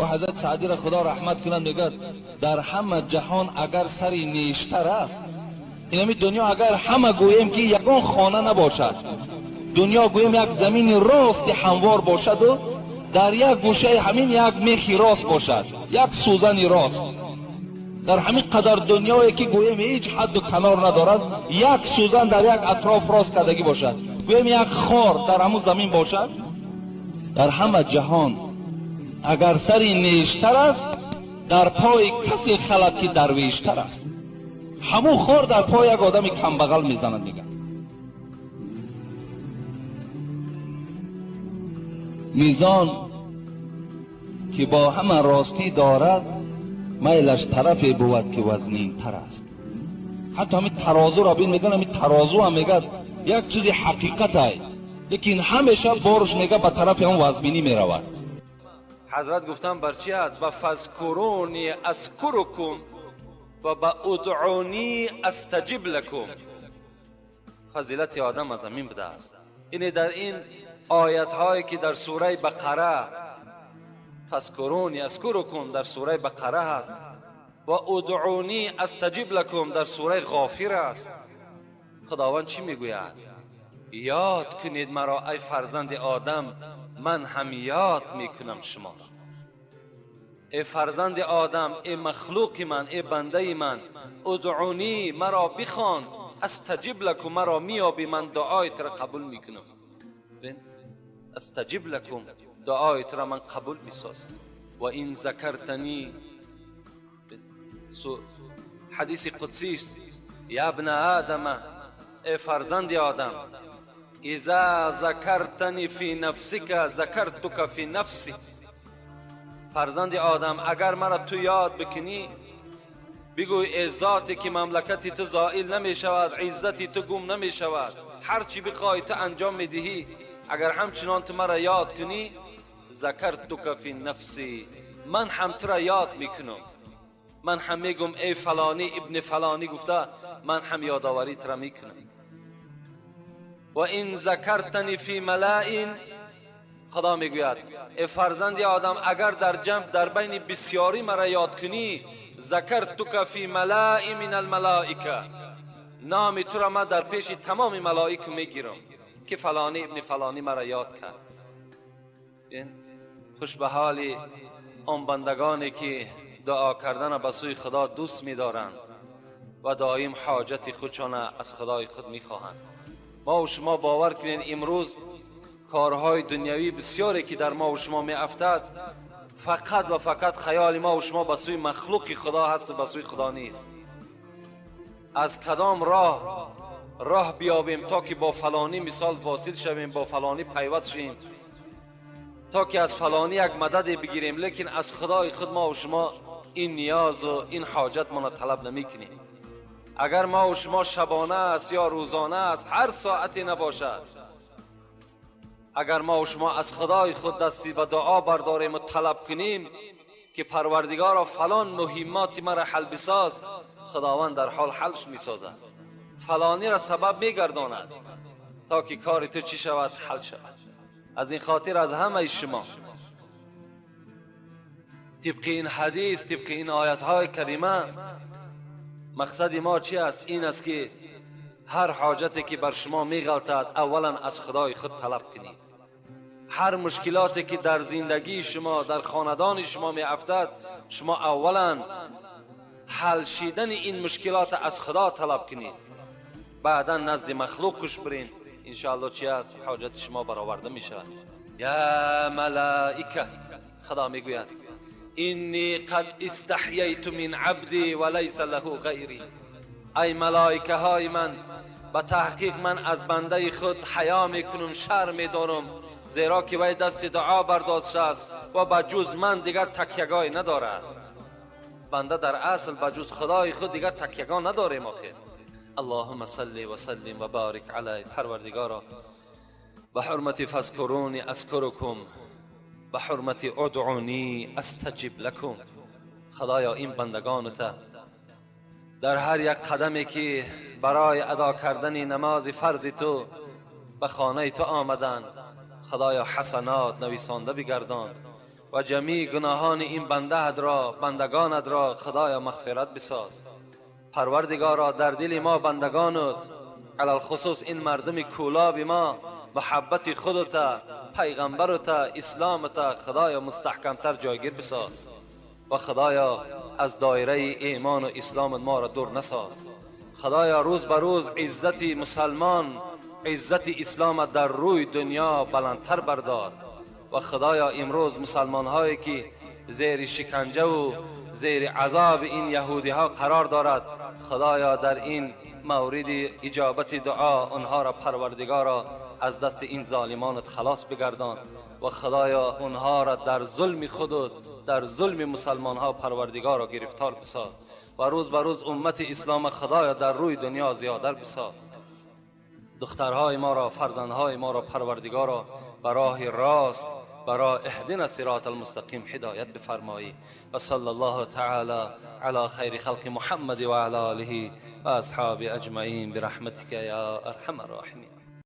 و حضرت سعدی را خدا رحمت کند میگه در همه جهان اگر سری نیشتر است، این دنیا اگر همه گوییم که یگان خانه نباشد، دنیا گوییم یک زمین راست هموار باشد و در یک گوشه همین یک میخی راست باشد، یک سوزنی راست، در همین قدر دنیایی که گوییم هیچ حد و کنار ندارد، یک سوزن در یک اطراف راست کردگی باشد، گوییم یک خار در همون زمین باشد، در همه جهان اگر سری نیشتر است، در پای کسی خلد که درویشتر است. همون خار در پای یک آدم کمبغل میزند. میگه میزان که با همه راستی دارد، میلش طرفی بود که وزنین تر است. حتی همین ترازو را بین میگن، همین ترازو هم میگه یک چیزی حقیقت است، لیکن همیشه بارش میگه به طرف هم وزنینی میرود. حضرت گفتن بر چی است؟ و فذکرونی اذکرکم و به ادعونی استجب لکم. فضیلت آدم از همین بوده است. اینه در این آیت هایی که در سوره بقره فذکرونی اذکرکم در سوره بقره هست و ادعونی استجب لکم در سوره غافر است. خداوند چی میگوید؟ یاد کنید مرا ای فرزند آدم، من هم یاد میکنم شما را. ای فرزند آدم، ای مخلوق من، ای بنده من، ادعونی مرا بخوان، استجب لکم مرا میابی، من دعایت را قبول میکنم. استجب لکم، دعایت را من قبول میسازم. و این ذکرتنی، حدیث قدسی است، یا ابن آدم، ای فرزند آدم، اذا ذکرتنی فی نفسک ذکرتک فی نفسی. فرزند آدم اگر مرا تو یاد بکنی، بگوی ای ذاتی که مملکتی تو زائل نمی شود، عزتی تو گم نمی شود، هرچی بخوای تو انجام میدهی، اگر همچنان تو مرا یاد کنی، ذکرتک فی نفسی، من هم تو را یاد میکنم. من هم میگم ای فلانی ابن فلانی گفته، من هم یادآوری تو را میکنم. و این ذکرتنی فی ملائن، خدا میگوید ای فرزند آدم اگر در جمع در بین بسیاری مرا یاد کنی، ذکرتک فی ملائ من الملائکه، نام تو را من در پیش تمام ملائک میگیرم که فلانی ابن فلانی مرا یاد کرد. خوش به حال آن بندگانی که دعا کردن به سوی خدا دوست می‌دارند و دائم حاجت خودشان از خدای خود می‌خواهند. ما و شما باور کنین امروز کارهای دنیوی بسیاری که در ما و شما می‌افتد، فقط و فقط خیال ما و شما به سوی مخلوق خدا هست و به سوی خدا نیست. از کدام راه بیابیم تا که با فلانی مثال واصل شویم، با فلانی پیوست شویم، تا که از فلانی یک مدد بگیریم، لیکن از خدای خود ما و شما این نیاز و این حاجت ما طلب نمی‌کنیم. اگر ما و شما شبانه است یا روزانه است، هر ساعتی نباشد، اگر ما و شما از خدای خود دستی به دعا برداریم و طلب کنیم که پروردگارا فلان مهمات مرا حل بساز، خداوند در حال حلش میسازد، فلانی را سبب میگرداند تا که کار تو چی شود؟ حل شود. از این خاطر از همه شما طبق این حدیث، طبق این آیت های کریمه، مقصد ما چی است؟ این است که هر حاجتی که بر شما میغلطد اولا از خدای خود طلب کنید. هر مشکلاتی که در زندگی شما، در خاندان شما میافتد، شما اولا حل شدن این مشکلات از خدا طلب کنید، بعدا نزد مخلوقش برین، انشاءالله چی است؟ حاجت شما برآورده میشود. یا ملائکه، خدا میگوید اینی قد استحییت من عبدی ولیس له غیری. ای ملائکه های من، به تحقیق من از بنده خود حیا میکنم، شرم میدارم، زیرا که وی دست دعا برداشته است و به جز من دیگر تکیهگاهی ندارد. بنده در اصل به جز خدای خود دیگر تکیهگاه نداریم. آخر اللهم صل و سلم و بارک علی. پروردگارا به حرمت فذکرونی اذکرکم، به حرمت ادعونی استجب لکم. خدایا این بندگانت در هر یک قدمی که برای ادا کردن نماز فرض تو به خانه تو آمدند، خدایا حسنات نویسانده بگردان و جمیع گناهان این بنده را، بندگانت را خدایا مغفرت بساز. پروردگارا در دل ما بندگانت، علی الخصوص این مردم کولاب ما، محبت خودت، پیغمبرت، اسلامت خدایا مستحکمتر جایگیر بساز و خدایا از دایره ایمان و اسلام ما را دور نساز. خدایا روز به روز عزت مسلمان، عزت اسلام در روی دنیا بلندتر بردار و خدایا امروز مسلمان هایی که زیر شکنجه و زیر عذاب این یهودی ها قرار دارد، خدایا در این مورد اجابت دعا آنها را پروردگارا از دست این ظالمانت خلاص بگردان و خدایا آنها را در ظلم خود، در ظلم مسلمان ها پروردگارا گرفتار بساز و روز به روز امت اسلام خدایا در روی دنیا زیادر بساز. دخترهای ما را، فرزندهای ما را پروردگارا به راه راست، برای اهدنا صراط المستقیم هدایت بفرمایی. و صلی الله تعالی علی خیر خلق محمد و علی آله و اصحاب اجمعین برحمتک یا ارحم الراحمین.